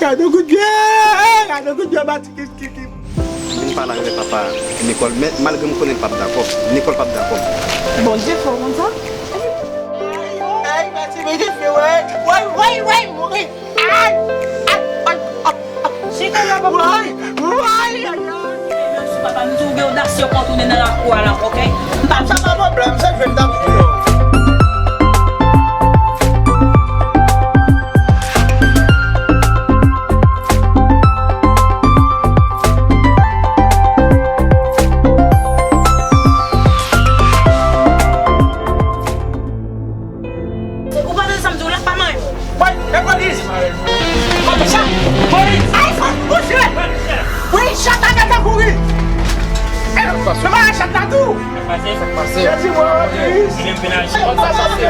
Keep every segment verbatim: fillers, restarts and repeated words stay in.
Gade yon kout pye! Gade yon kout pye bati ki, ki, ki. M vin pale avèk papa Nicole, men malgre m konnen l p ap dakò, Nicole p ap dakò. Bondye fè w konn sa? Ay, ay, Matibidi fè, woy, woy, woy, woy, mouri. Ay, ay, ay, ay, ay. Chita la, papa. Woy, woy, ay, ay. Menm si papa m di w gen odasye pou w tounen nan lakou a la, oke? M p ap... Sa pa pwoblèm, se jwe m t ap jwe. Ou pa tande sa m di w la, pa manyen. Woy, e polis! Polis! Polis! Ay, fò kouche! Wi, chat la gentan kouri! E, nou mare chat la tou! Sa k pase? Sa k pase? Jezi, mwen, Jezi! Konn sa, sa se.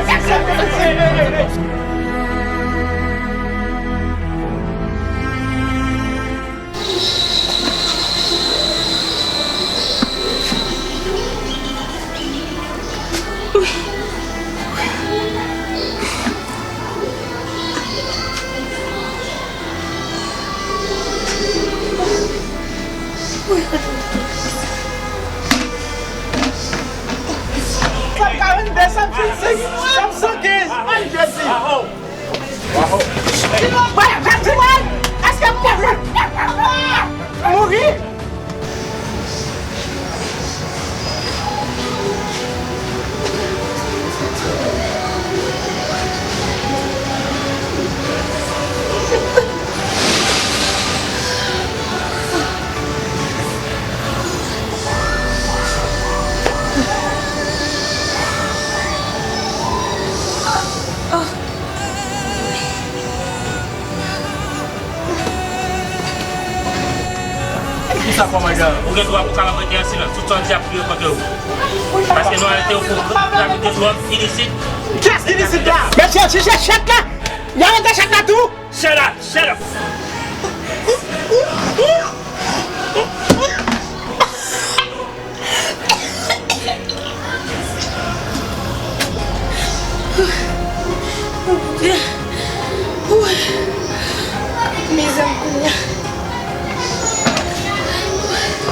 Sòt karannde, sòt vennsenk, sòt sòt kenz. Ay, Jezi! Mwen, mwen di mwen, èske m te mouri? Kisa, kòmandan? Ou gen dwa pou w kapab rete an silans. Tout sa w di ap rive kont ou. Paske nou arete w pou trafik de dwòg ilisit. Kiyès ki ilisit la? Mesye, chèche chat la! Y arete chat la tou! Shut up! Shut up! Oh, Bondye. Woy. Mizè m kounye a.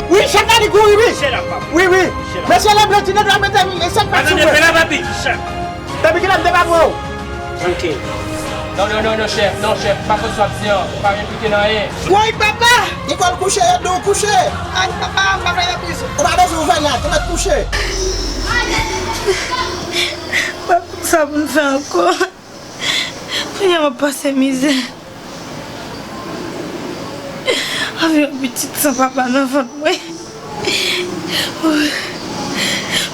Wi, chat la li kouri, wi. Shut up, papa. Wi, wi. Shut up. Mesye Leblanc, ti nèg la mete sèt pèt sou mwen. Fè la rapid, shut up. Depi kilè m te pa pran w? Tranquille. Non, non, non, non, chèf, non, chèf, m pa konn sa w ap di an, m pa vle enplike nan anyen. Woy, papa! Nicole kouche, yo di w kouche. Ay, papa, m pa vle nan prizon. Ou pa bezwen ouvè nèt, ou mèt kouche. Papa, sa pou n fè ankò? Kounye a m ap pase mizè. Avyon pitit san papa nan vant mwen.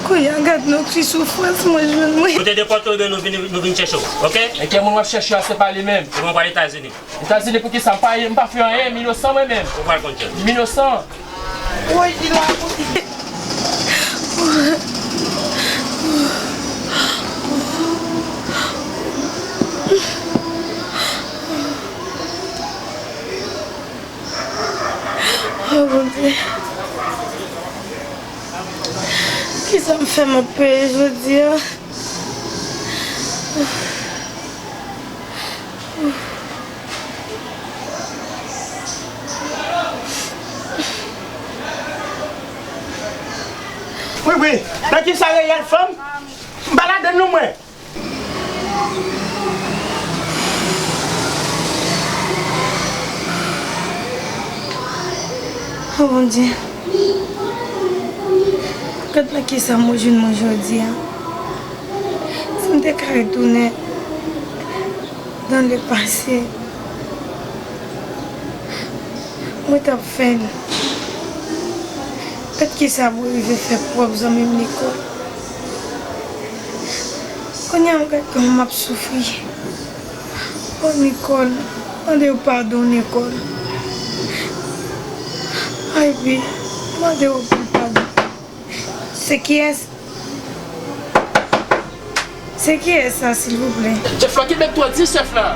Kounye a gad non ki soufrans mwen jwenn mwen. Ou te depòte w oubyen nou vin, nou vin chèche w, oke? E ki moun w ap chèche a, se pa li menm. Ou pral Etazini. Etazini pou kisa? M pa, m pa fè anyen, m inosan mwen menm. Ou pral konn kè. M inosan. Woy, di lwa pou Oh, Bondye. Kisa m fè m ap peye jodi a? Wi, wi. Nan kisa reyèl fanm? M pa ladann non mwen. Oh, Bondye. Gad nan kisa mwen jwenn mwen jodi a. Si m te ka retounen nan lepase, mwen t ap fè l. Gad kisa mwen rive fè pwòp zanmi m Nicole. Kounye a m gad kòman m ap soufri. Oh, Nicole, mande yo padon, Nicole. Ivy, mande yo anpil padon. Se kiyès? Se kiyès sa, silvouplè? Chèf la, ki bèk twò di chèf la?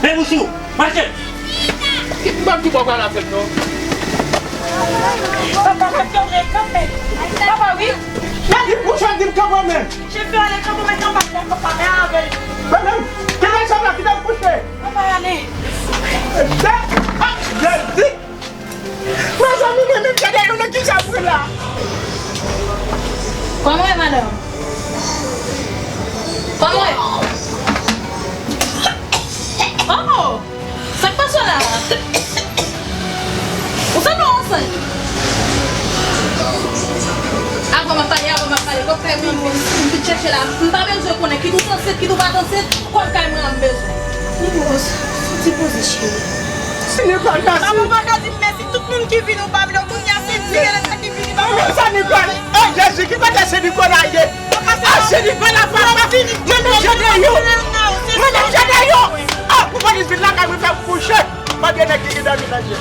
Men bouch ou! Mache! Ki bab ki bò pral avè m non? Papa, kanpe, kanpe! Papa, wi! Nan di bouch ou, di m kanpe menm! Chèf la ale kanpe, men kanpe, men kanpe, men avè l! Men menm! Kite chèf la, kite m kouche! Papa, ale! Chèf! Kòman w ye, madanm? Kòman w ye? Oh! Sa k pase w la a? Ou sanble yon ansent. Avan m ap pale, avan m ap pale. Kòk kay mwen, mwen, m vin chèche la. M pa bezwen konnen kit ou ansent, kit ou pa t ansent. Kòk kay mwen an m bezwen. Mimòz, soti poze cheri. Sine pa kase. Papa pa ka di m mèsi tout moun ki vini ou pa vle. Kounye a se li ki vini. Papa sa Nikòl. Ey Jezi, ki kote se Nikòl la ye? Ah, se Nikòl la papa. Mwen menm jete yo. Mwen menm jete yo. Ah, pou polis vin lakay mwen fè m kouche. Malgre nèg ki gen dòmi nan je.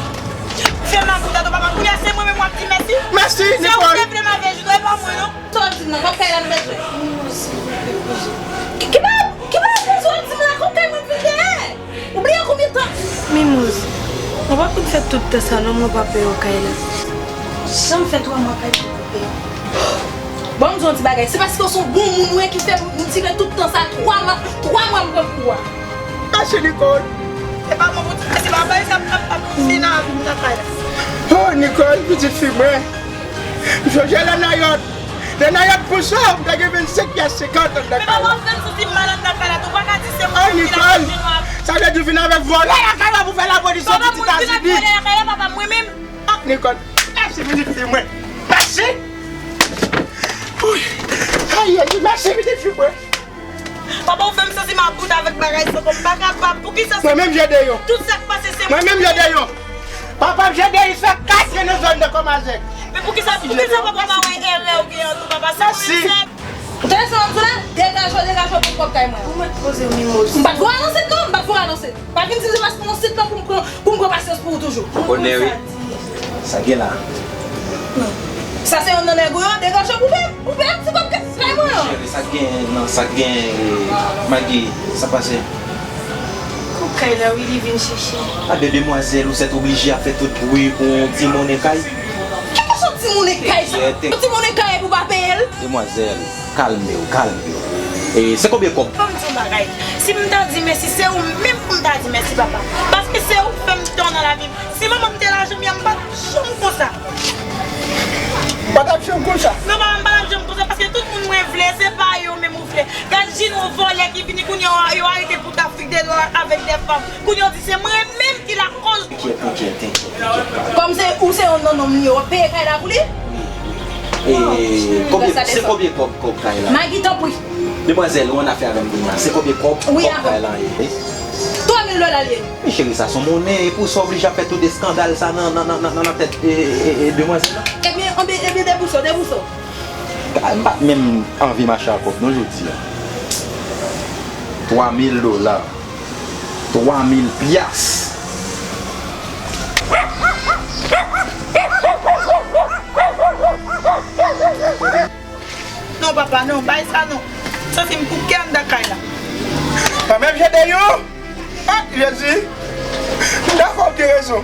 Fè m akout ato papa. Kounye a se mwen menm w ap di mèsi. Mèsi Nikòl. Se ou te vle m avè jidre pa mwen non. Sa w ap di m nan? Kòk kay la nou bezwen. Ki, ki ba, ki ba bezwen w ap di m la? Kòk kay mwen vin dèyè. Ou bliye konbyen tan? Mimoz, mwen pa konn fè tout tan sa non, mwen pa peye w kay la. Jan m fè twa mwa kay pou peye w. Bon, m di w yon ti bagay. Se paske w se yon bon moun ou ye ki fè m dire tout tan sa, twa mwa, twa mwa m pran kou a. Mèsi Nikòl. Se pa mwen pou di mèsi, papa, se ap, ap, ap fin avi m nan kay la. Oh, Nikòl, pitit fi mwen. M sonje lè Nayòt. Lè Nayòt pou sa, m te gen vennsenk pyès senkant anndan kay la. Men papa, w fè m santi m mal anndan kay la tou. Ou pa ka di se mwen menm ki lakòz de nou ap. Sa vle di w vin avèk vòlè lakay la pou fè lapolis soti Etazini. Papa, mwen vin ak vòlè lakay la, papa, mwen menm. Ah, Nikòl, mèsi pitit fi mwen. Mèsi. Wi. Ayi, ayi, mèsi pitit fi mwen. Papa, ou fè m santi m ap bout avèk bagay sa, m pa kapab. Poukisa se mwen menm jete yo. Tout sa k pase se mwen menm jete yo. Papa m jete yo, sa kat gen nan zòn nan Kòmazèk. Men poukisa, poukisa papa pa wè erè ou gen an tou, papa? Sa mwen fè. Ou tande sa m ap di w la? Degaje w, degaje w pou kòk kay mwen. Ou mèt poze w Mimoz. M pa t vle w anonse non, m pa t vle w anonse. Pa vin di se paske w anonse non pou m pran, pou m pran pasyans pou ou toujou. Ou konnen wi. Sa gen la? Non. Sa se youn nan nèg ou yo, degaje w pou pè, pou pè ti kòk kay mwen an. Cheri, sa gen, non, sa gen, eh, Magi, sa pase? Kòk kay la wi, li vin chèche. A de demwazèl, ou sèt oblije ap fè tout bri pou yon ti monnen kay? Ki fason ti monnen kay sa? Yon ti monnen kay epi w pa peye l? Demwazèl, kalme w, kalme w. E se konbyen kòb? Ban m di yon bagay. Si m ta di mèsi, se ou menm pou m ta di mèsi, papa. Paske se ou k fè m tan nan lavi m. Si manman m te la jan m ye a, m pa t ap janm konsa. M pa t ap janm konsa. Non, papa, m pa t ap janm konsa, paske tout moun mwen vle, se pa yo menm ou vle. Gad jis yon vòlè ki vini, kounye a, yo arete pou Afrik de Nwa avèk de fanm. Kounye a, yo di se mwen menm ki lakòz. Enkyèt, enkyèt, enkyèt, enkyèt, papa. Kòm se ou se yon nonm li ye, w ap peye kay la pou li? E, konbyen, se konbyen kòb, kòb kay la? Magi, tanpri. Demwazèl, ou annafè avè m kounye a. Se konbyen kòb, kòb kay la ye? Twa mil dola l ye. Men cheri, sa se yon monnen, e pou sa w oblije ap fè tout eskandal sa nan, nan, nan, nan, nan tèt, e, e, e, e demwazèl la? Ebyen, anbe, ebyen, debouse w, debouse w. M pa t menm anvi mache ak kòb non jodi a. Twa mil dola. Twa mil pyas. Non, papa, non, bay sa non. Santi m kouke anndan kay la. Mwen menm jete yo. Ah, Jezi. M dakò, ou gen rezon.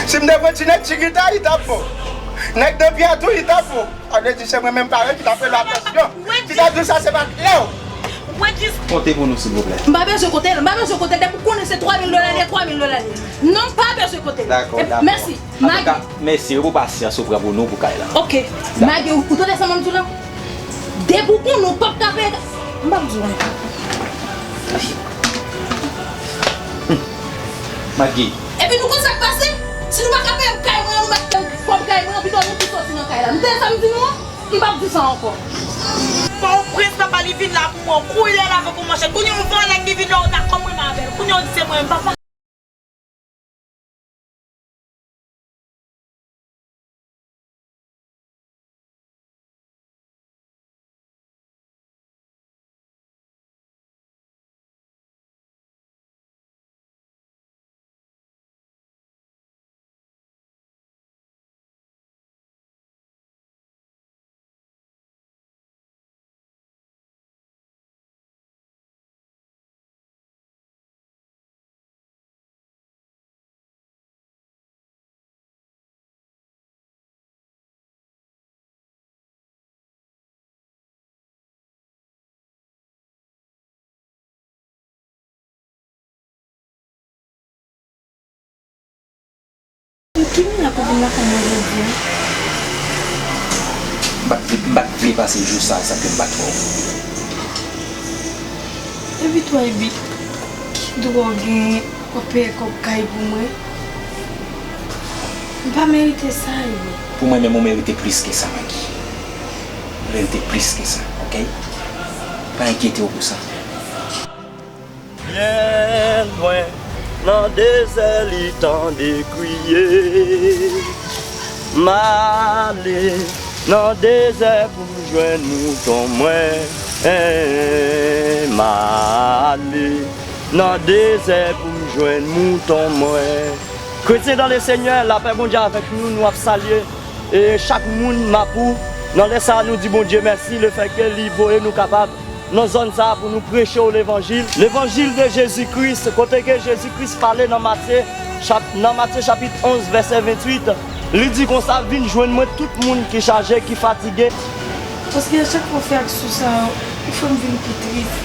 Si m te pran ti nèg ti gita, li t ap bon. Nèg de pya tou, li t ap bon. Sa vle di se mwen menm parèy ki t ap rele atansyon. Ti ta di w sa se pa klè w. Konte pou nou, silvouplè. M pa bezwen konte l, m pa bezwen konte l. Depi w konnen se twa mil dola l ye, twa mil dola l ye. Non, m pa bezwen konte l. Dakò, dakò. Mèsi. Magi. Antouka, mèsi wi pou pasyans ou pran pou nou pou kay la. Oke. Magi, ou, ou tande sa m ap di w la? Depi w konnen w p ap ka peye, m p ap di w anyen. Magi. Epi nou konn sa k pase? Si nou pa ka peye kay mwen an, nou mèt pran kòb kay mwen an, pito nou tou soti nan kay la. Nou tande sa m di nou an? M p ap di sa ankò. Pòtoprens, papa, li vin la pou mwen. Kou li la avèk yon manchèt. Kounye a yon vòlè ki vin la, ou ta konprann avè l. Kounye a ou di se mwen, papa. Ki moun la pou vin lakay mwen jodi a? M pa t vle, m pa t vle pase jou sa san ke m pa t wè w. Epi tou, Aybi, ki dwa w genyen w ap peye kòb kay pou mwen? M pa merite sa, Aybi. Pou mwen menm, ou merite plis ke sa, Maggie. Ou merite plis ke sa, oke? Pa enkyete w pou sa. Byen lwen, nan dezè li tande kriye. M ale nan dezè pou m jwenn mouton mwen. M ale nan dezè pou m jwenn mouton mwen. Kretyen dan le Senyè, lapè Bondye avèk nou, nou ap salye, e, chak moun Mapou. Nan lè sa a, nou di Bondye mèsi, lefètke li voye nou kapab nan zòn sa a pou nou preche w levanjil. Levanjil de Jezi Kris, kote ke Jezi Kris pale nan Matye, chap-, nan Matye chapit onz, vèsè venntuit, li di konsa, vin jwenn mwen tout moun ki chaje, ki fatige. Paske a chak fwa w fè aksyon sa yo, ou fè m vin pi tris.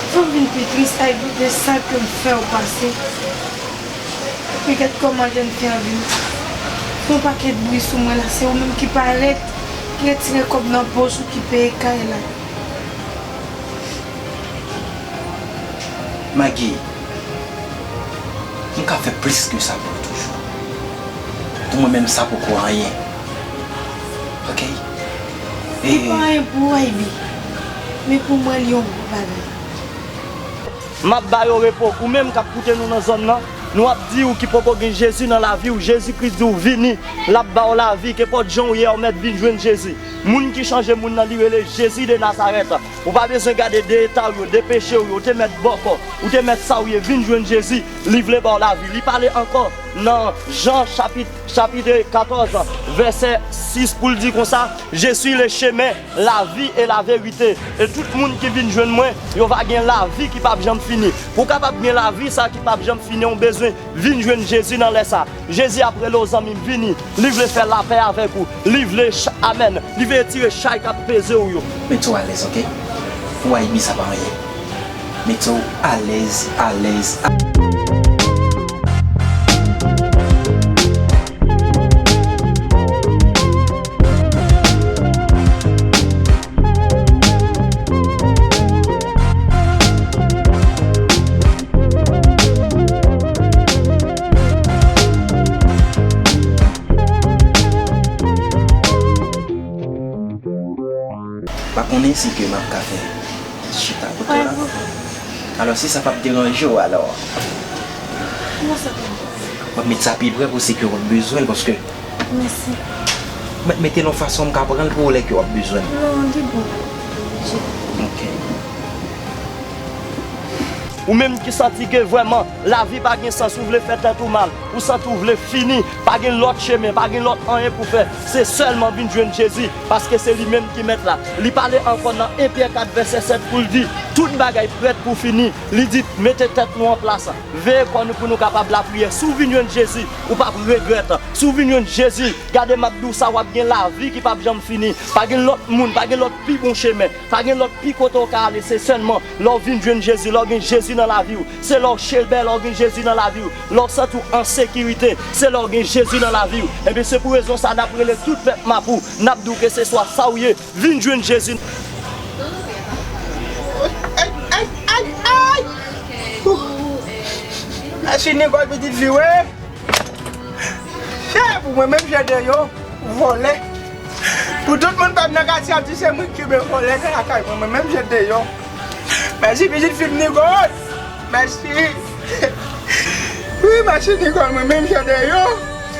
Ou fè m vin pi tris, Aybi, de sa ke m fè w pase. Epi gad kòman jèn fi an vin fè yon pakèt bri sou mwen la, se ou menm ki parèt, ki retire kòb nan pòch ou, ki peye kay la. Maggie, m ka fè plis ke sa pou ou toujou. Pou mwen menm, sa poko anyen. Oke? Li pa anyen pou ou, Aybi. Men pou mwen, li yon gwo bagay. M ap ba yo repo. Ou menm k ap koute nou nan zòn nan, nou ap di ou ki poko gen Jezi nan lavi w, Jezi Kris di w vini, l ap ba w lavi. Kenpòt jan w ye a, ou mèt vin jwenn Jezi. Moun ki chanje moun nan, li rele Jezi de Nazarèt. Ou pa bezwen gade de eta w yo, de peche w yo, ou te mèt bòkò, ou te mèt sa w ye, vin jwenn Jezi, li vle ba w lavi. Li pale ankò nan Jan chapit, chapit katòz, vèsè sis pou l di konsa, Je suis le chemin, la vie et la vérité. E tout moun ki vin jwenn mwen, yo va gen lavi ki p ap janm fini. Pou w kapab gen lavi sa ki p ap janm fini, ou bezwen vin jwenn Jezi nan lè sa. Jezi ap rele w, zanmi m, vini. Li vle fè lapè avèk ou. Li vle, ch-, amèn. Li vle retire chay k ap peze w yo. Mete w alèz, oke? Pou Aybi sa pa anyen. Mete w alèz, alèz. Pa konnen si ke m ap ka fè chita kote w la. Alò, si sa p ap deranje w, alò. Kòman sa pa? W ap met sa pi pre pou si ke w ap bezwen l, paske Mèsi. Mèt mete l yon fason m ka pran l pou ou lè ke w ap bezwen l. Non, li bon. Ok. Ou menm ki santi ke vrèman lavi pa gen sans, ou vle fè tèt ou mal, ou santi ou vle fini, pa gen lòt chemen, pa gen lòt anyen pou fè, se sèlman vin jwenn Jezi, paske se li menm ki mèt la. Li pale ankò nan en Pyè kat vèsè sèt pou l di, tout bagay prèt pou fini. Li di, mete tèt nou an plas. Veye kò nou pou nou kapab lapriyè. Si w vin jwenn Jezi, ou p ap regrèt. Si w vin jwenn Jezi, gade m ap di w sa, w ap gen lavi ki p ap janm fini. Pa gen lòt moun, pa gen lòt pi bon chemen, pa gen lòt pi kote w ka ale. Se sèlman lè w vin jwenn Jezi, lè w gen Jezi nan lavi w. Se lè w chebe, lè w gen Jezi nan lavi w. Lè w santi w an sekirite, se lè w gen Jezi nan lavi w. Ebyen, se pou rezon sa n ap rele tout pèp Mapou, n ap di w ke se swa sa w ye, vin jwenn Jezi. Ay, ay, ay, ay! Mèsi Nicole pitit fi wi. Chè, pou mwen menm jete yo, vòlè. Pou tout moun pèp nan katye ap di se mwen ki kenbe vòlè nan lakay mwen, mwen menm jete yo. Mèsi pitit fi m Nicole. Mèsi. Wi, mèsi Nicole, mwen menm jete yo.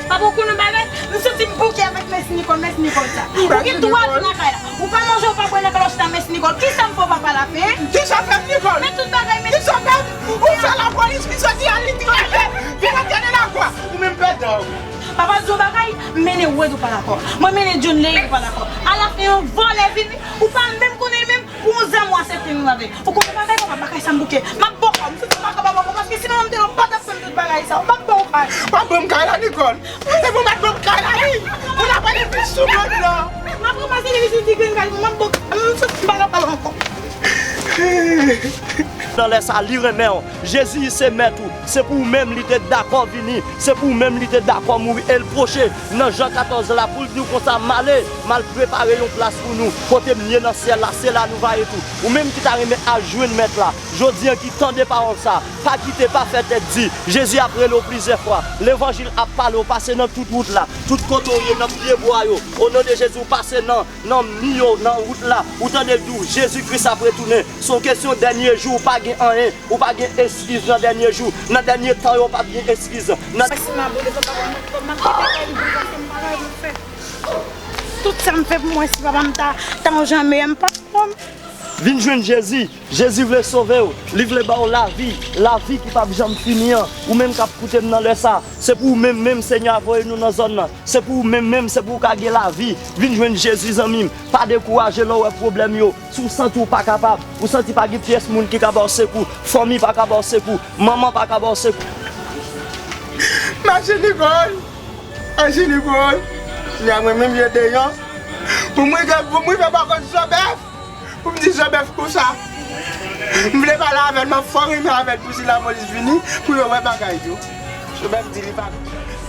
Papa, ou konn yon bagay? M santi m bouke avèk mèsi Nicole, mèsi Nicole sa. Ou gen twa jou lakay la. Ou pa manje, ou pa bwè nan kay la, ou chita mèsi Nicole. Kisa m fè w papa la fè, hein? Kisa w fè m Nicole? Men tout bagay mèsi. Kisa w fè m? Ou fè lapolis vin soti aletranje, vin antre nan lakwa. Ou menm pèdan ou. Papa di yon bagay, m mennen Wed ou pa dakò. Mwen mennen John Leyil ou pa dakò. Alafen yon vòlè vini, ou pa menm konnen li menm. Pou yon zam ou aksepte menm avè. Ou konn bagay papa, bagay sa m bouke. M ap ba w kay. M santi m pa kapab ankò paske si manman m te la, m pa t ap fè m tout bagay sa. M ap ba w kay. W ap ban m kay la, Nicole. Epi w mèt ban m kay la, wi. Ou la pale plis sou mwen la. M ap ranmase li, li di grenn kay, m ap ba w kay. M santi m pa kapab ankò. nan lè sa, li renmen w. Jezi se mèt ou. Se pou ou menm li te dakò vini. Se pou ou menm li te dakò mouri. E l pwoche nan Jan katòz la pou l di w konsa, m ale, m al prepare yon plas pou nou. Kote m ye nan syèl la, se la nou va ye tou. Ou menm ki ta renmen al jwenn mèt la, jodi an ki tande pawòl sa, pa kite, pa fè tèt di. Jezi ap rele w plizyè fwa. Levanjil ap pale w, pase nan tout wout la, tout kote w ye, nan pye bwa yo. O non de Jezi, w pase nan nan mi yo, nan wout la, ou tande l di w, Jezi Kris ap retounen. Se yon kesyon dènye jou, ou pa gen anyen, ou pa gen eskiz nan dènye jou. Nan dènye tan yo, w p ap gen eskiz. Nan Mèsi, m abone, papa, m ap kite kay m pou paske m pa ka pou fè. Tout sa m fè pou mwen, si papa m ta, ta yon jan meyè, m pa bon. Vin jwenn Jezi. Jezi vle sove w. Li vle ba w lavi. Lavi ki p ap janm fini an. Ou menm k ap koute m nan lè sa, se pou ou menm menm Senyè a voye nou nan zòn nan. Se pou ou menm menm, se pou w ka gen lavi. Vin jwenn Jezi, zanmi m. Pa dekouraje lè w wè pwoblèm yo. Si w santi w pa kapab, ou santi pa gen pyès moun ki ka ba w sekou, fanmi pa ka ba w sekou, manman pa ka ba w sekou. Mache Nikòl! Mache Nikòl! Nya mwen menm ye deyò. Pou mwen, pou mwen fè pa konn Jozèf. Pou m di Jozèf konsa. M vle pale avè l, m ap fò renmen avè l pou si lapolis vini, pou yo wè bagay yo. Jozèf di li pa.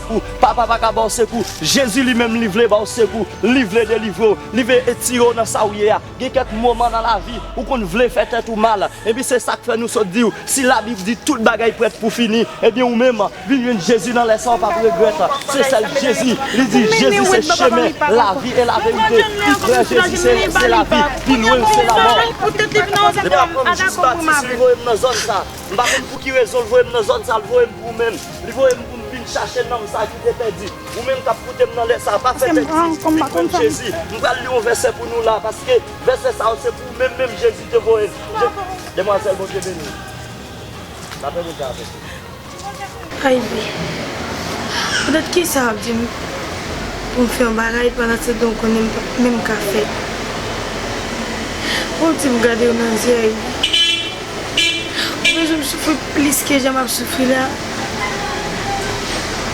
Ou, papa pa ka ba w sekou. Jezi li menm li vle ba w sekou. Li vle delivre w. Li vle etire w nan sa w ye a. Gen kèk moman nan lavi, ou konn vle fè tèt ou mal. Epi se sa k fè nou sot di w, si Labib di tout bagay prèt pou fini, ebyen ou menm, vin jwenn Jezi nan lè sa w p ap regrèt. Se sèl Jezi, li di Jezi se chemen, lavi e laverite. Ki kwè Jezi se, se lavi, pi lwen l se lamò. Depi aprann jis pati, si l voye m nan zòn sa, m pa konn pou ki rezon l voye m nan zòn sa, l voye m pou ou menm. Li voye m pou m vin chache nanm sa ki te pèdi. Ou menm k ap koute m nan lè sa, pa fè tèt di, vin jwenn Jezi. M pral li yon vèsè pou nou la, paske vèsè sa yo se pou ou menm, menm Jezi te voye l. Je-, demwazèl, Bondye beni w. Lapè Bondye avèk ou. Aybe, poutèt kisa w ap di m pou m fè yon bagay pandan se dan w konnen m p ap menm ka fè l? Ou di m gade w nan zye, Aybe. Ou bezwen m soufri plis ke jan m ap soufri la?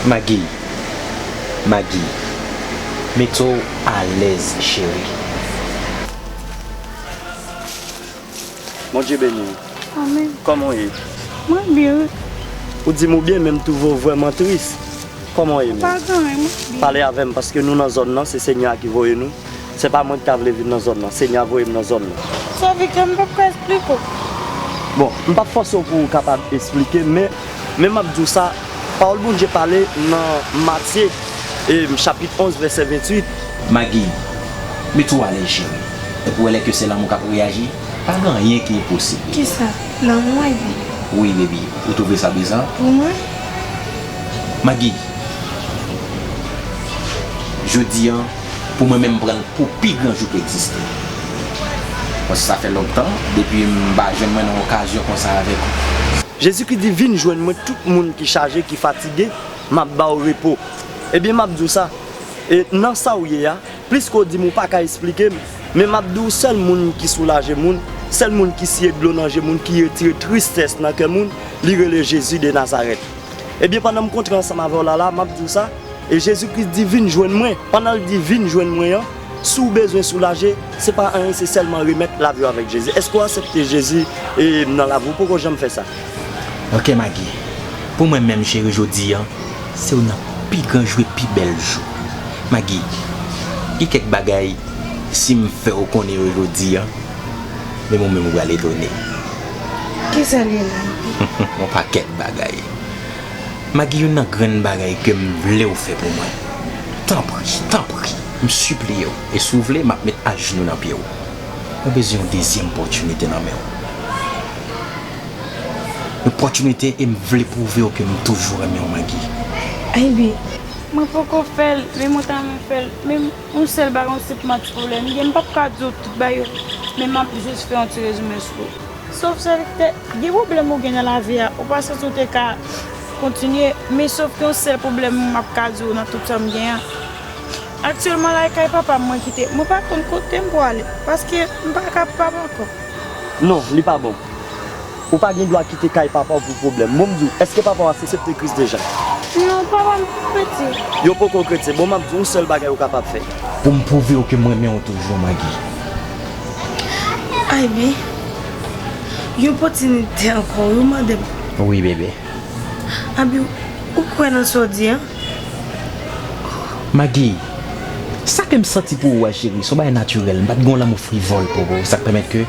Magi, Magi, mete w alèz, cheri. Bondye beni w. Amèn. Kòman w ye? Mwen byen, wi. Ou di m ou byen, men m twouve w vrèman tris. Kòman w ye menm? Pa gen anyen, mwen byen. Pale avè m, paske nou nan zòn nan, se Senyè a ki voye nou. Se pa mwen ki ta vle vin nan zòn nan, Senyè a voye m nan zòn nan. Sèvitè, m p ap ka esplike w. Bon, m p ap fòse w pou w kapab esplike, men, men m ap di w sa, pawòl Bondye pale nan Matye, e, chapit onz, vèsè venntuit. Magi, mete w alèz, cheri. Epi w wè lè ke se lanmou k ap reyaji, pa gen anyen ki enposib. Kisa? Lanmou, Aybe? Wi, baby. Ou twouve sa bizar? Pou mwen? Magi, jodi an, pou mwen menm, m pran l pou pi gran jou ki egziste. Paske sa fè lontan depi m pa jwenn mwen nan okazyon konsa avèk ou. Jezikri di, vin jwenn mwen, tout moun ki chaje, ki fatige, m ap ba w repo. Ebyen, m ap di w sa, e, nan sa w ye a, plis ke w di m ou pa ka esplike m, men m ap di w, sèl moun ki soulaje moun, sèl moun ki siye dlo nan je moun, ki retire tristès nan kè moun, li rele Jezi de Nazarèt. Ebyen, pandan m kontre ansanm avè w la, la, m ap di w sa, e Jezikri di, vin jwenn mwen. Pandan l di, vin jwenn mwen an, si w bezwen soulaje, se pa anyen, se sèlman remèt lavi w avèk Jezi. Èske w aksepte Jezi, e, nan lavi w? Ou poko janm fè sa. Ok, Magi. Pou mwen menm, cheri, jodi an, se youn nan pi gran jou e pi bèl jou. Magi, gen kèk bagay, si m fè w konnen yo jodi an, menm ou menm ou pral etone. Kisa l ye la? Yon pakèt bagay. Magi, youn nan grenn bagay ke m vle w fè pou mwen. Tanpri, tanpri, m sipliye w. E si w vle, m ap met ajnou nan pye w. Mwen bezwen yon dezyèm opòtinite nan men w. Yon opòtinite e m vle pwouve w ke m toujou renmen w, Magi. Aybe, mwen poko fè l, men mwen ta renmen fè l. Men yon sèl bagay, yon senp ti pwoblèm m gen, m p ap ka di w tout bagay yo, men m ap jis fè yon ti rezime sou ou. Sof sèvitè, gen pwoblèm ou gen nan lavi a, ou pa santi w te ka kontinye, men sof ke yon sèl pwoblèm m ap ka di w nan tout sa m gen an. Aktyèlman la, e kay papa m mwen kite. Mwen pa konn kote m pou ale, paske m pa ka papa ankò. Non, li pa bon. Ou pa gen dwa kite kay papa w pou pwoblèm. Bon, m di w, èske papa w aksepte Kris deja? Non, papa m poko kretyen. Yo poko kretyen. Bon, m ap di w yon sèl bagay ou kapab fè. Pou m pwouve w ke m renmen w toujou, Magi. Aybe, Yon opòtinite ankò, wi, ou mande m. Wi, bebe. Abi, ou kwè nan sa w di a? Magi, sa ke m santi pou ou a, cheri, se yon bagay natirèl. M pa t gen yon lanmou frivòl pou ou. Sa k pèmèt ke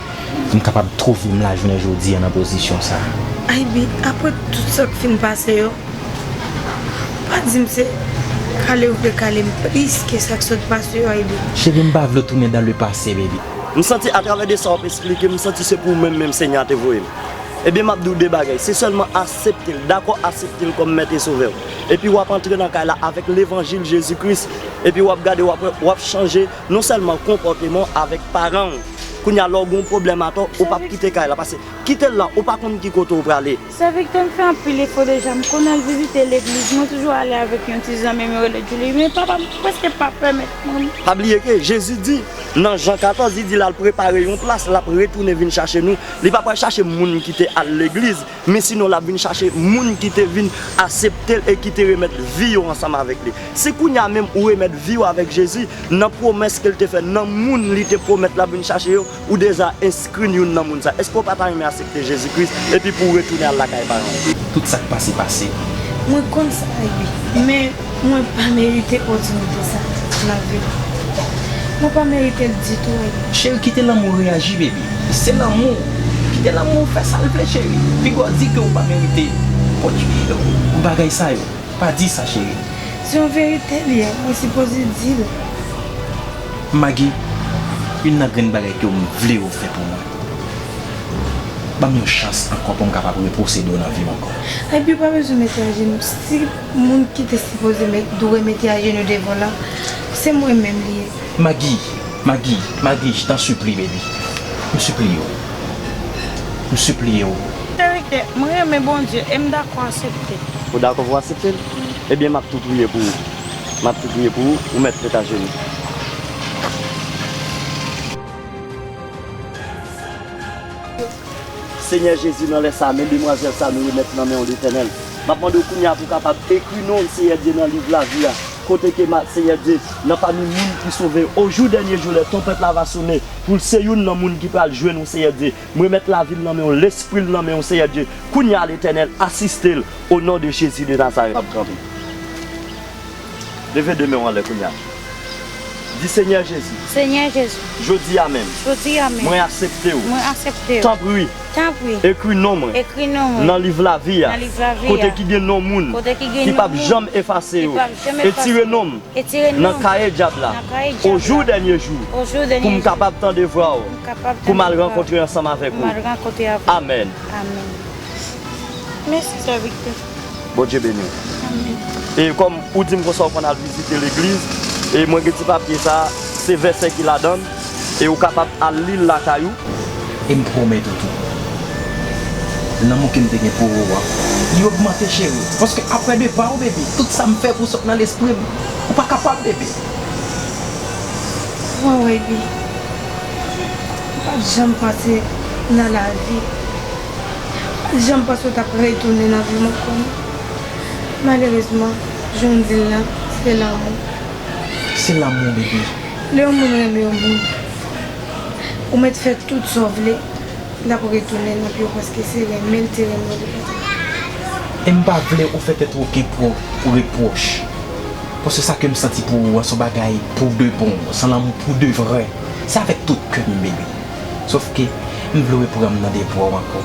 m kapab twouve m la jounen jodi a nan pozisyon sa a. Abi, apre tout sa k fin pase yo, pa di m se kale ou vle kale m plis ke sa k sot pase yo, Abi. Cheri, m pa vle w tounen dans le passé, baby. M santi atravè de sa w ap esplike, m santi se pou ou menm, menm Senyè a te voye m. Ebyen, m ap di w de bagay. Se sèlman aksepte l, dakò aksepte l kòm Mèt e Sovè w. Epi w ap antre nan kay la avèk levanjil Jezi Kris. Epi w ap gade, w ap wè, w ap chanje non sèlman konpòteman w avèk paran w. Kounye a, lè w gen yon pwoblèm atò, ou p ap kite kay la. Paske kite l la, ou pa konn ki kote w prale. Sè Viktè, m fè anpil efò deja. M konn al vizite legliz. Mwen toujou ale avèk yon ti zanmi m yo rele Julie. Men papa m prèske pa pèmèt mwen. Pa bliye ke Jezi di, nan Jan katòz, li di l al prepare yon plas, l ap retounen vin chache nou. Li pa pral chache moun ki te al legliz, men sinon l ap vin chache moun ki te vin aksepte l e ki te remèt vi yo ansanm avèk li. Si kounye a menm ou remèt vi w avèk Jezi, nan pwomès ke l te fè, nan moun li te pwomèt l ap vin chache yo, ou deja enskri youn nan moun sa. Èske w pa ta renmen aksepte Jezi Kris epi pou w retounen al lakay paran w? Tout sa k pase, pase. Mwen konn sa, Abi. Men mwen pa merite opòtinite sa nan vi m. Mwen pa merite l ditou, Abi. Cheri, kite lanmou reyaji, baby. Se lanmou. Kite lanmou fè sa l vle, cheri. Piga w di ke w pa merite opòti-, bagay sa yo. Pa di sa, cheri. Se yon verite l ye, mwen sipoze di l. Magi, youn nan grenn bagay ke m vle w fè pou mwen. Ban m yon chans ankò pou m kapab repwosede w nan vi m ankò. Epi w pa bezwen mete ajenou. Si moun ki te sipoze met, dwe mete ajenou devan w la, se mwen menm li ye. Magi, Magi, Magi, je t'en supplie, baby. M sipliye w. M sipliye w. Sè Viktè, mwen renmen Bondye e m dakò aksepte. Ou dakò pou w aksepte l? Ebyen, m ap tou priye pou ou. M ap tou priye pou ou, ou mèt ret ajenou. Senyè Jezi, nan lè sa a, men demwazèl sa a nou remèt nan men w, Letènèl. M ap mande w kounye a pou w kapab ekri non l, Seyè Dye, nan liv lavi a. Kote ke, ma-, Seyè Dye, nan pami moun ki sove, au jour dernier jour, lè twonpèt la va sone, pou l se youn nan moun ki pral jwenn ou, Seyè Dye. M remèt lavi l nan men w, lespri l nan men w, Seyè Dye. Kounye a, Letènèl, asiste l, au nom de Jésus de Nazareth. Ap kanpe. Leve de men w anlè kounye a. Di, Senyè Jezi. Senyè Jezi. Jodi a menm. Jodi a menm. Mwen aksepte w. Mwen aksepte w. Tanpri. Tanpri. Ekri non mwen. Ekri non mwen. Nan liv lavi a. Nan liv lavi a. Kote ki gen non moun. Kote ki gen non moun. Ki p ap janm efase yo. Ki p ap janm efase yo. Etire non m. Etire non m. Nan kaye dyab la. Nan kaye dyab la. Au jour dernier jour. Au jour dernier jour. Pou m kapab tande vwa w. Pou m kapab tande vwa w. Pou m al rankontre ansanm avèk ou. Pou m al rankontre avèk ou. Amèn. Amèn. Mèsi, sè Viktè. Bondye beni w. Amèn. E kòm ou di m konsa w konn al vizite legliz, e mwen gen ti papye sa, se vèsè ki ladan l, e ou kapab al li l lakay ou. E m pwomèt ou tou, lanmou ke m te gen pou ou a, li ogmante, cheri. Paske apre depa w, baby, tout sa m fè pou sot nan lespri m, ou pa kapab, baby. Mwen, baby, m pa t janm panse nan lavi. Janm panse w t ap retounen nan vi m ankò. Malerezman, jan w di l lan, se lanmou. Se lanmou, bebe. Lè yon moun renmen yon moun, ou mèt fè tout sa w vle, l ap retounen nan pye w paske se renmen l te renmen w depi. E m pa vle ou fè tèt ou okenn pwo-, repwòch. Paske sa ke m santi pou ou an, se yon bagay pou de bon, se lanmou pou de vrè. Se avèk tout kè m, bebe. Sòf ke m vle w reprann m nan de bra w ankò,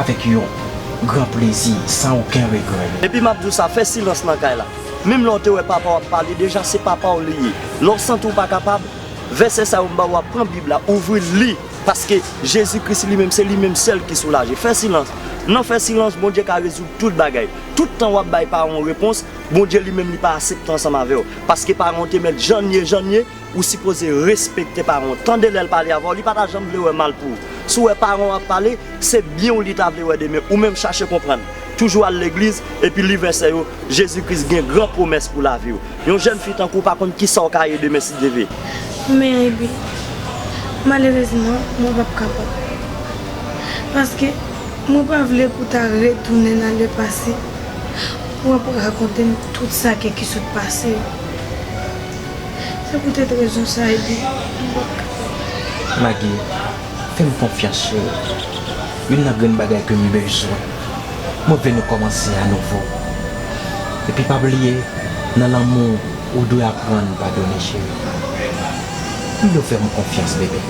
avèk yon gran plezi, san okenn regrè. Epi m ap di w sa, fè silans nan kay la. Menm lè w te wè papa w ap pale, deja se papa w li ye. Lè w santi w pa kapab, vèsè sa yo m ba w, w ap pran Bib la, ouvri l, li. Paske Jezi Kris li menm, se li menm sèl ki soulaje. Fè silans. Nan fè silans, Bondye ka rezoud tout bagay. Tout tan w ap bay paran w repons, Bondye li menm li pa aksepte ansanm avè w. Paske paran w te mèt jan l ye, jan l ye, ou sipoze respekte paran w. Tande lè l pale avè w, li pa ta janm vle wè mal pou ou. Si w wè paran w ap pale, se byen w li ta vle wè demen. Ou menm chache konprann. Toujou al legliz, epi li vèsè yo, Jezi Kris gen gran pwomès pou lavi w. Yon jèn fi tankou w pa konn kisa w ka ye demen si Dye vle. Men, Ebi, malerezman, mwen p ap kapab. Paske mwen pa vle pou w ta retounen nan lepase pou w ap rakonte m tout sa ke ki sot pase yo. Se poutèt rezon sa, Ebi, mwen p ap kapab. Magi, fè m konfyans, cheri. Youn nan grenn bagay ke m bezwen, mwen vle nou kòmanse a nouvo. Epi pa bliye, nan lanmou, ou dwe aprann padone, cheri. M vle w fè m konfyans, bebe.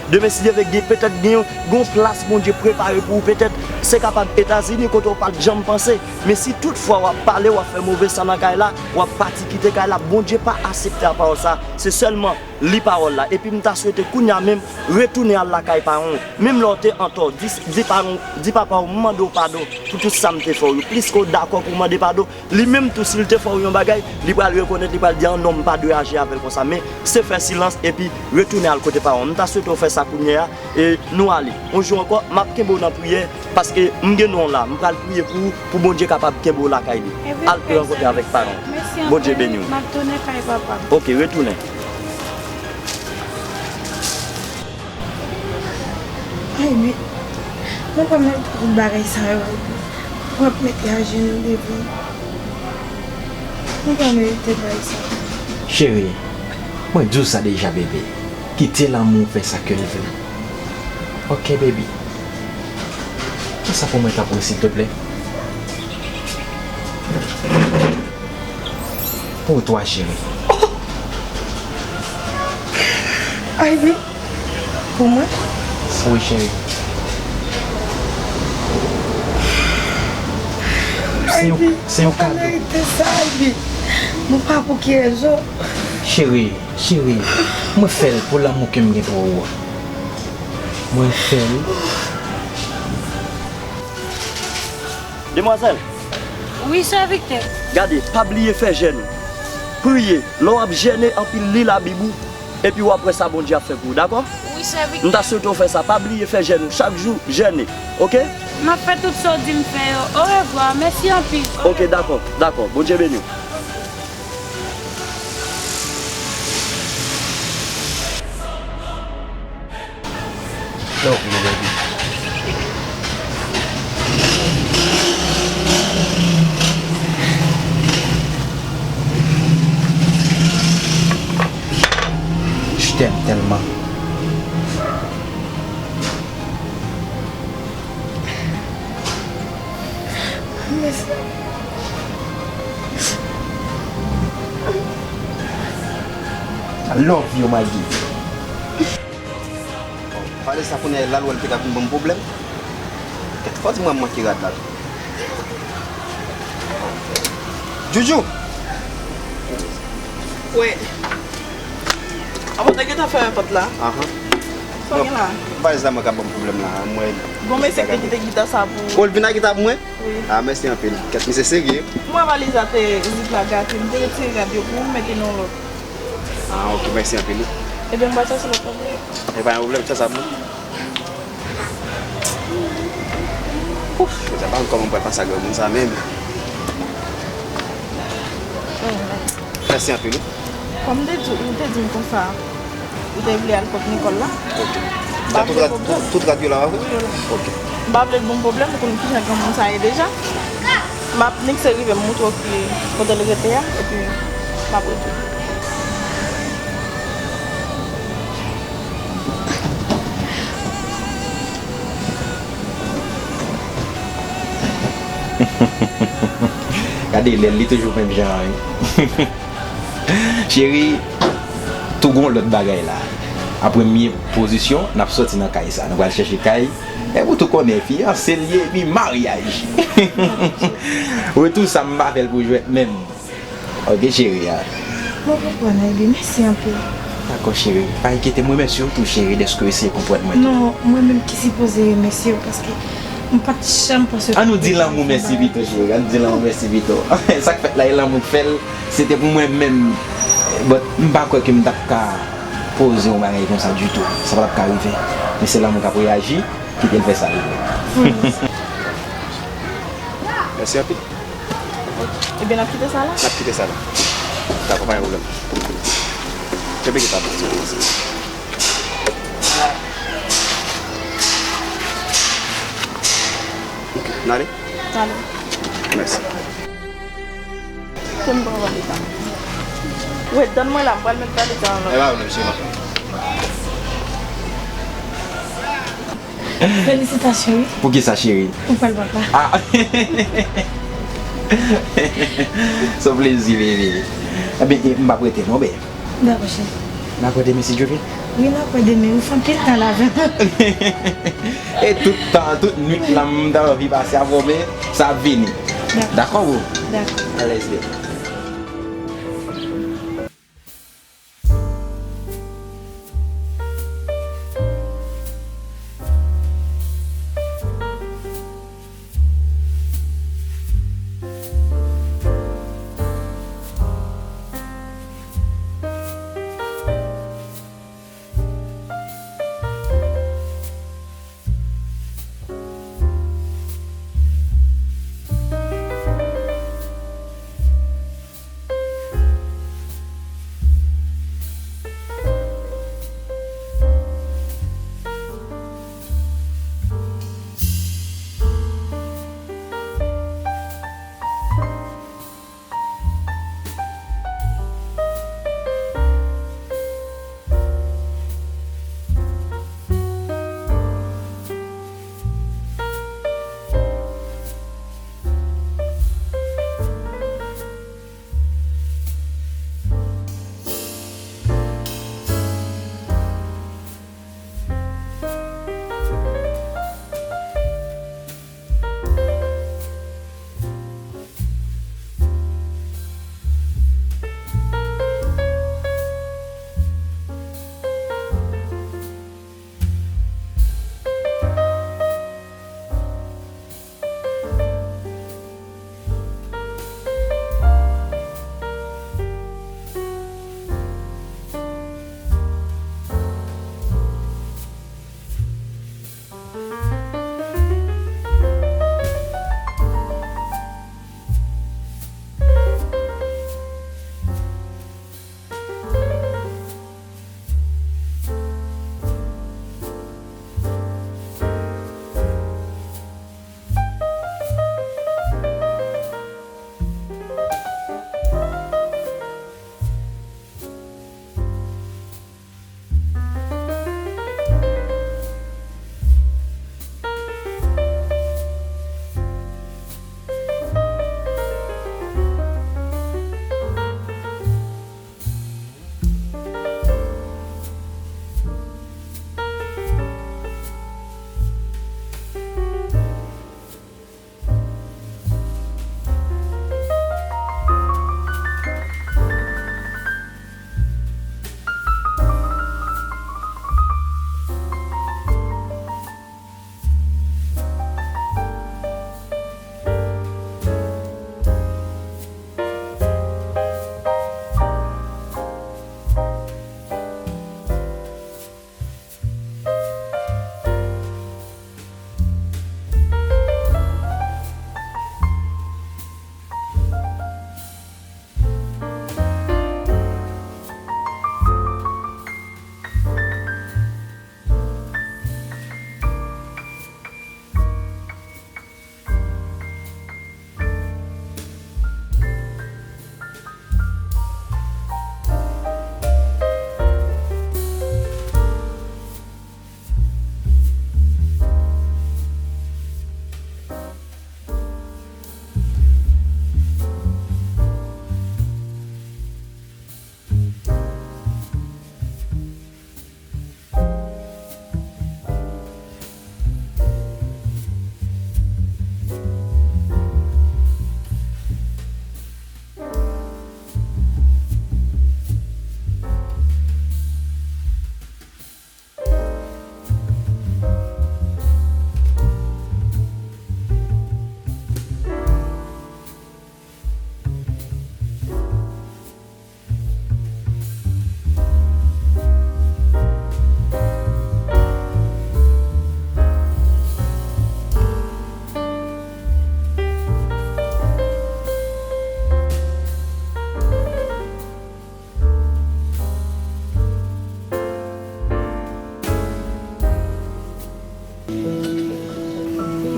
Demen, si Dye vle, gen, petèt gen yon, gen yon plas Bondye prepare pou ou. Petèt, se kapab Etazini, kote w pa t janm panse. Men si toutfwa w ap pale, w ap fè move san nan kay la, w ap pati kite kay la, Bondye pa aksepte a pawòl sa. Se sèlman li pawòl la. Epi m ta swete kounye a menm, retounen al lakay paran w. Menm lè w te antò, di, di paran w, di papa w, m mande w padon pou tout sa m te fè w yo. Pliske w dakò pou w mande padon, li menm tou, si l te fè w yon bagay, li pral rekonèt, li pral di, "Ah non, m pa dwe aji avè l konsa." Men, se fè silans epi retounen al kote paran w. M ta swete w fè sa kounye a, e nou ale. Yon jou ankò, m ap kenbe w nan priyè, paske m gen non w la. M pral priye pou ou, pou Bondye kapab kenbe w lakay li. Al rankontre avèk paran w. Bondye beni w. M ap tounen kay papa m. Oke, retounen. Ay, men, mwen pa merite tout bagay sa yo. Mwen ap mete ajenou devan. Mwen pa merite bagay sa yo. Cheri, mwen di w sa deja, bebe. Kite lanmou fè sa ke l vle. Oke, baby. Fè sa pou mwen, tanpri, silteplè. Pou twa, cheri. Ivy, pou mwen? Wi, cheri. Se yon, Ivy, se yon kado. Mwen pa merite sa, Ivy. Mwen pa pou ki rezon. Cheri, cheri, mwen fè l pou lanmou ke m gen pou ou. Mwen fè l. Demwazèl. Wi, sè Viktè. Gade, pa bliye fè jèn ou. Priye. Lè w ap jène anpil, li Labib ou, epi w ap wè sa Bondye ap fè pou ou, dakò? Wi, sè Viktè. M ta swete w fè sa. Pa bliye fè jèn ou. Chak jou, jène. Oke? M ap fè tout sa w di m fè yo. Orevwa. Mèsi anpil. Oke, dakò, dakò. Bondye beni w. Love you, baby. Je t'aime tellement. I love you, Maggie. Pale sa kounye a, lal wè l te ka vin ban m pwoblèm. Kèt, fò di mwen m manke rad la tou. Joujou! Wè. Avan, te gentan fèmen pòt la. Ahan. Sa w gen la? Valiz la mwen ka ban m pwoblèm la. Mwen. Gon mesye ki te kite gita sa pou ou. O, l vin ak gita pou mwen? Wi. Ah, mèsi anpil. Kèt, misye serye. Mwen valiz la te zip la gate. M te retire rad yo pou ou, m mete nan lòt. Ah, ok, mèsi anpil wi. Ebyen, m pral chache lòt la pou ou. E pa yon pwoblèm, chache sa pou mwen. Ouf, jodi a pa konn kòman m pral pase ak granmoun sa menm. Mèsi anpil wi. Kòm m te di w, ou te di m konsa, ou te vle al kot Nicole la. Ok. Tout rad, tout, tout rad yo la, wi? Wi, yo la. Ok. M pa vle l ban m pwoblèm, ou konn kijan granmoun sa ye deja. M ap mikse rive m montre w ki kote l rete a, epi m ap retounen. Gade Lèl, li toujou menm jan an, wi. Cheri, tou gon lòt bagay la. An premye pozisyon, n ap sòti nan kay sa. Nou pral chèche kay. Epi ou tou konnen, fiyanse l ye, epi maryaj. Retou sa m pa fè l pou jwèt menm. Ok, cheri a. Mwen konprann, Ivy. Mèsi anpil. Dakò, cheri. Pa enkyete, mwen remèsye w tou, cheri, dèske w eseye konprann mwen tou. Non, mwen menm ki sipoze remèsye w, paske m pa t janm panse. An nou di lanmou mèsi pito, cheri. An nou di lanmou mèsi pito. Sa k fèt la, e lanmou k fè l. Se te pou mwen menm. But, m pa kwè ke m t ap ka poze yon bagay konsa ditou. Sa pa t ap ka rive. Men se lanmou k ap reyaji, kite l fè sa l vle. Mèsi anpil. Ebyen, n ap kite sa la? N ap kite sa la. Dakò, pa gen pwoblèm. Kenbe gita pou mwen. Ok, n ale? N ale. Mèsi. Fè m pran valeta. Wi, tann mwen la, m pral met valeta an lòt. E pa pwoblèm, cheri. Felisitasyon, wi. Poukisa, cheri? Ou pral papa. Ah! Se yon plezi, bebe. Ebyen, e, m p ap rete, non, bebe. Dakò, cheri. N ap wè demen, si Dye vle. Wi, n ap wè demen. Ou fè anpil tan la avè m. E tout tan, tout nwit la, m ta anvi pase avè w, men sa ap vini. Dakò. Dakò, boo? Dakò. Alèz, bebe.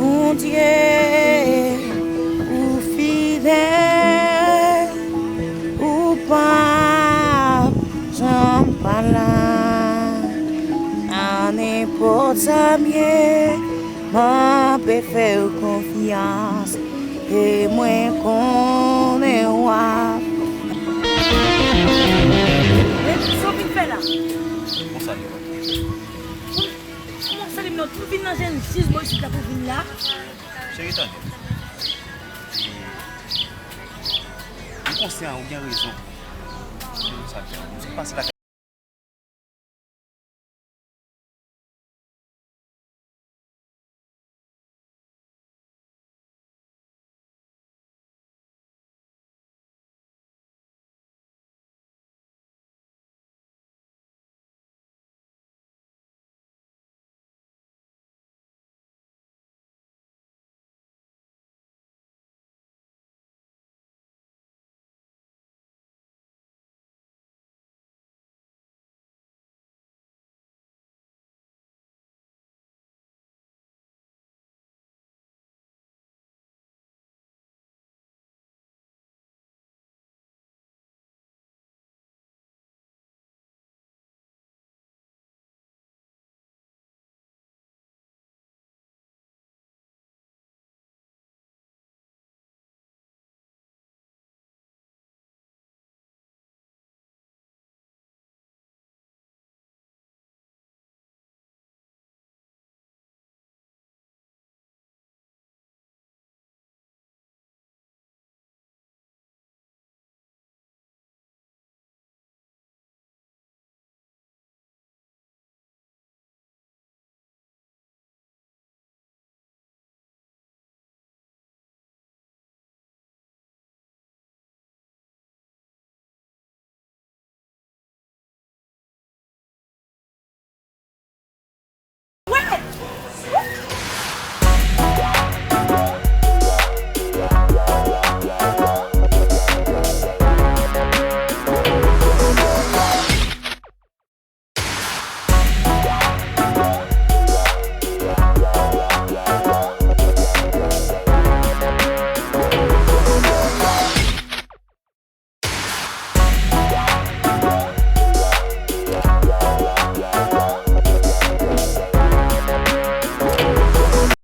Bondye, ou fidèl, ou p ap janm pa la. A nenpòt Pòt sa m ye, m ape fè w konfyans, e mwen konnen w ap. Men sa w vin fè la? Konsa li ye. Kòman w salye m non? Ou vin nan jèn jis bò isit la pou vin la? Cheri, tande. M konsyan, ou gen rezon. Ou sa fè. M sot pase la